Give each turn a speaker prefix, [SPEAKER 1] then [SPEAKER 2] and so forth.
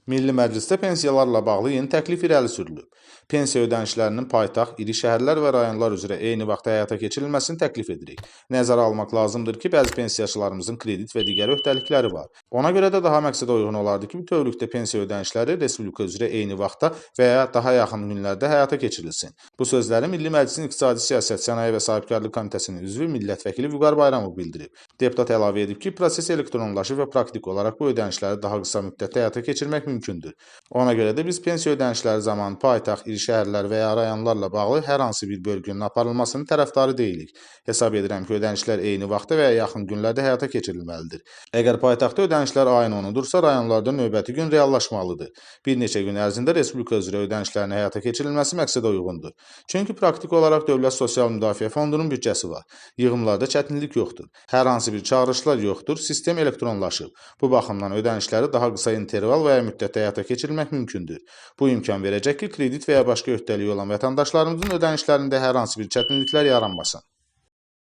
[SPEAKER 1] Milli Məclisdə pensiyalarla bağlı yeni təklif irəli sürülüb. Pensiya ödənişlərinin paytaxt, iri şəhərlər və rayonlar üzrə eyni vaxtda həyata keçirilməsini təklif edirik. Nəzərə almaq lazımdır ki, bəzi pensiyaçılarımızın kredit və digər öhdəlikləri var. Ona görə də daha məqsədə uyğun olardı ki, bütövlükdə pensiya ödənişləri respublika üzrə eyni vaxtda və ya daha yaxın günlərdə həyata keçirilsin. Bu sözləri Milli Məclisin İqtisadi Siyasət, Sənaye və Sahibkarlıq Komitəsinin üzvü millət vəkili Vüqar Bayramov bildirib. Deputat əlavə edib ki, proses elektronlaşıb və praktik olaraq bu ödənişləri daha qısa müddətdə həyata keçirmək mümkündür. Ona görə də biz pensiya ödənişləri zamanı paytaxt, iri şəhərlər və ya rayonlarla bağlı hər hansı bir bölgünün aparılmasının tərəfdarı deyilik. Hesab edirəm ki, ödənişlər eyni vaxtda və ya yaxın günlərdə həyata keçirilməlidir. Əgər paytaxtda ödənişlər ayın 10-udursa, rayonlarda növbəti gün reallaşmalıdır. Bir neçə gün ərzində respublika üzrə ödənişlərin həyata keçirilməsi məqsədə uyğundur. Çünki praktik olaraq Dövlət Sosial Müdafiə Fondunun büdcəsi var. Yığımlarda çətinlik yoxdur. Hər hansı bir çağırışlar yoxdur, sistem elektronlaşıb. Bu baxımdan ödənişləri daha qısa interval və ya müddətdə həyata keçirmək mümkündür. Bu imkan verəcək ki, kredit və ya başqa öhdəliyi olan vətəndaşlarımızın ödənişlərində hər hansı bir çətinliklər yaranmasın.